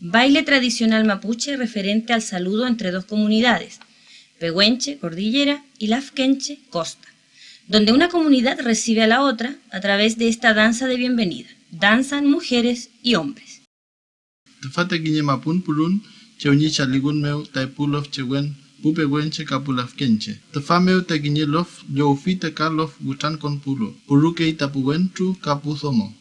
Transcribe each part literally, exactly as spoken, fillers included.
Baile tradicional mapuche referente al saludo entre dos comunidades, Pehuenche, cordillera, y Lafkenche, costa, donde una comunidad recibe a la otra a través de esta danza de bienvenida. Danzan mujeres y hombres. Tüfa ta kiñe mapun purun chew ñi chalikun mew ta epu lofchewen, pu pehuenche ka pu lafkenche. Tüfa mew ta kiñe lof llowfi ta ka lof witrankonpulu, purukey ta pu wentru ka pu domo.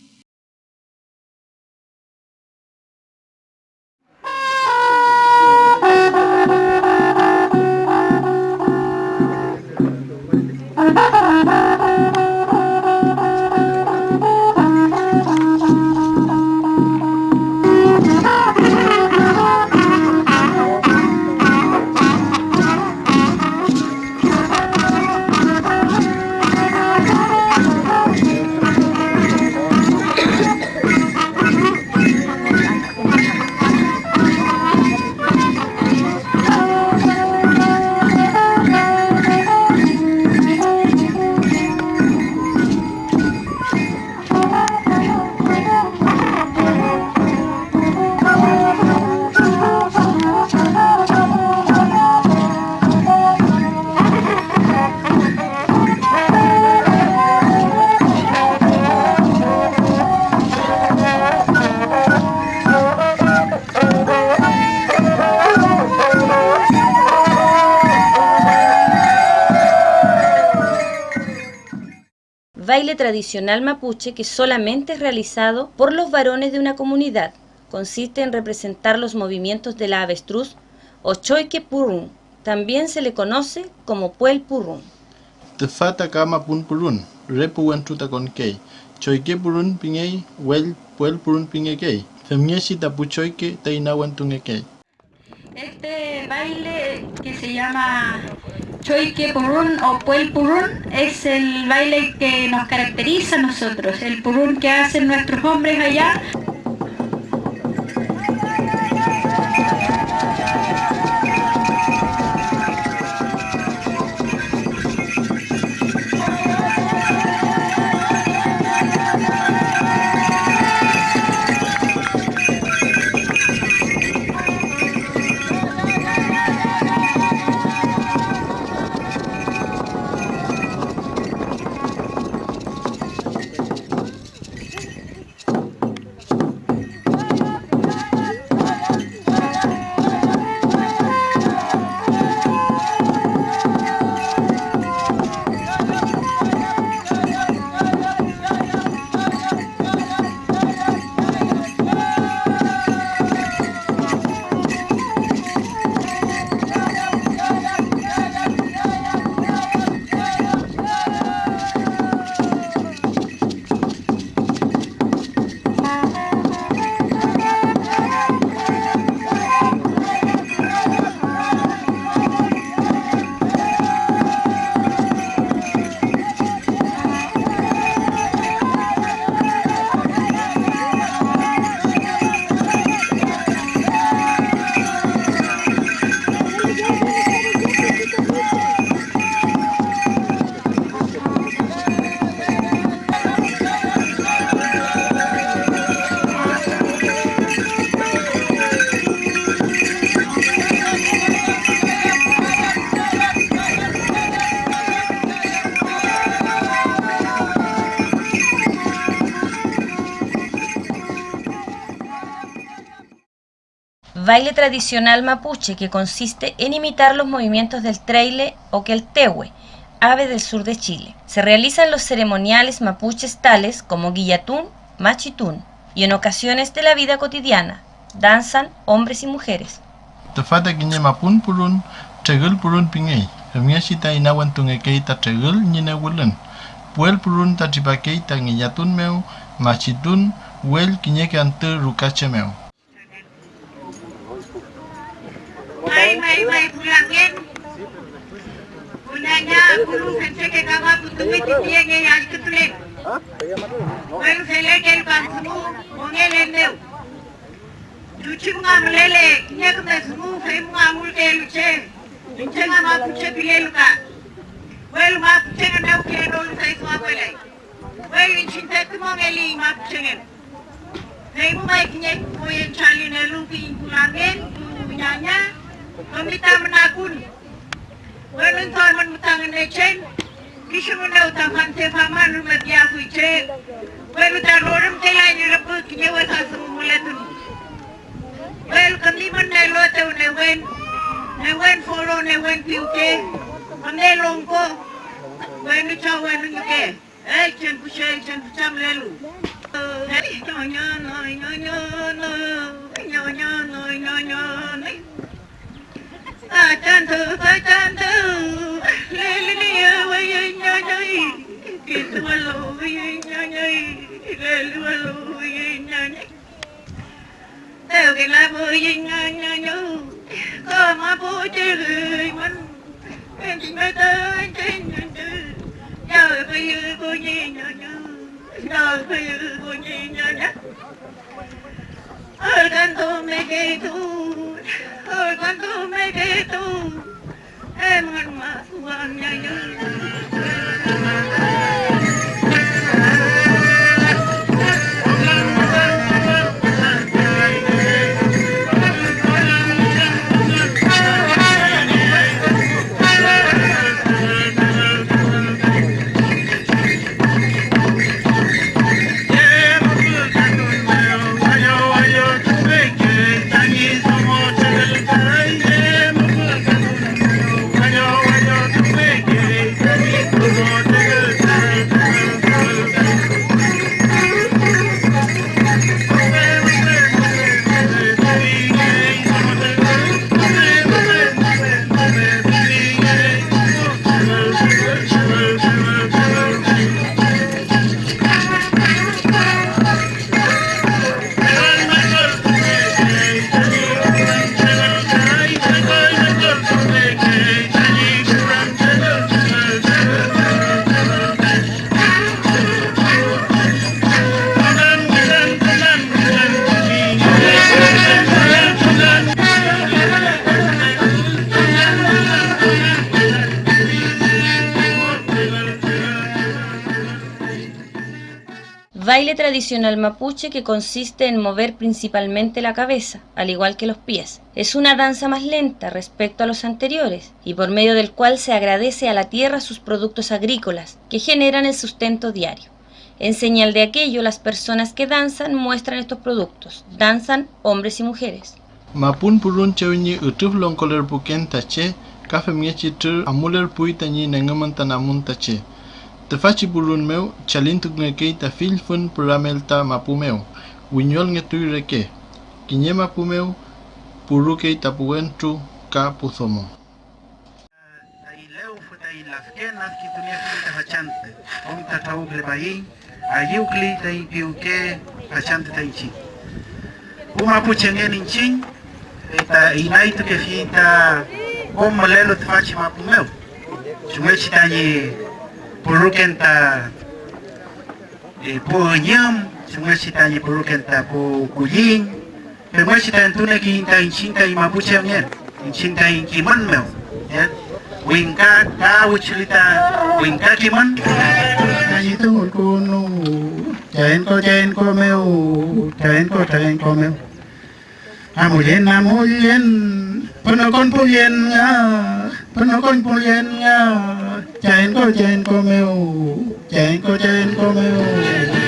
Baile tradicional mapuche que solamente es realizado por los varones de una comunidad. Consiste en representar los movimientos de la avestruz o choyke purun. También se le conoce como puel purun. Tüfa ta ka mapun purun, re pu wentru ta konkey. Choyke purun pingey, well, puel purun pingekey. Femngechi ta pu choyke ta inawentungekey. Este baile que se llama choyke purun o puel purun es el baile que nos caracteriza a nosotros, el purun que hacen nuestros hombres allá. Baile tradicional mapuche que consiste en imitar los movimientos del treile o keltehue, ave del sur de Chile. Se realizan los ceremoniales mapuches tales como guillatún, machitún, y en ocasiones de la vida cotidiana, danzan hombres y mujeres. Tüfa ta kiñe mapun purun, tregül purun pingey, femngechi ta inawentungekey ta tregül ñi newülün. Puel purun ta tripakey ta ngillatun mew, machitun, well kiñeke antü rukache mew. May, may, may, pu lamngen. Pu ñaña, pu fentreke kama, pu tungi ti pienge allkütulen. Welu feleken kam dungu mongelen mew. Chuchi nga mülele kiñe küme dungu, fey mu nga amulkelu che, iñche nga mapuche pilelu ka. Welu mapuchengen mew kilenolu fey duamuelay. Welu iñchiñ petu mongeliyiñ mapuchengen. Fey mu may kiñe pu poyen chalinelu fiyiñ pu lamngen, pu ñaña, femi tamün akun. Wenu, entuaymün müta Ngünechen, kisu ngünew ta fante faman rume piafuy che, welu ta rorümkelay ñi rüpü kiñe wesa dungu mületun. Welkünimün eluetew newen, newen foro, newen piwke, küme longko, wenu chaw, wenu ñuke. Elchen pu che, elchen pu che mülelu. Tewkelafuiñ ñañu, koma puchüymün, fentime ta iñche ñañu, ñawpüyükuñi ñañu, ñawpüyükuñi ñañu. Alkantumekeytu, alkantumekeytu. Baile tradicional mapuche que consiste en mover principalmente la cabeza, al igual que los pies. Es una danza más lenta respecto a los anteriores y por medio del cual se agradece a la tierra sus productos agrícolas que generan el sustento diario. En señal de aquello, las personas que danzan muestran estos productos. Danzan hombres y mujeres. Mapun purun chew ñi ütrüf longkolerpuken ta che ka femngechi trür amulerpuy tañi nengümün ta namun ta che. Tüfachi purun mew chalintukungekey ta fill fün püramel ta mapu mew, wiñolngetuy reke. Kiñe mapu mew purukey ta pu wentru ka pu domo. Taiñ lewfü, taiñ lafken adkintulniefiñ ta fachantü, kom ta trawükülepaiñ, ayüwküley taiñ piwke fachantü ta iñchiñ. Pu mapuchengen iñchiñ, fey ta inaytukefiñ ta kom mülelu tüfachi mapu mew, chumngechi tañi puruken ta, eh, pu üñüm, chumngechi tañi puruken ta pu kulliñ, femngechi ta entuniekiyiñ ta iñchiñ taiñ mapuchengen, iñchiñ taiñ kimün mew, wingka ka wichuli ta wingka kimün. Tañi tungulkunu, chayenko, chayenko mew, chayenko, chayenko mew. Amullen, amullen, pünokon pullen nga, pünokon pullen nga, chayenko, chayenko mew, chayenko, chayenko mew.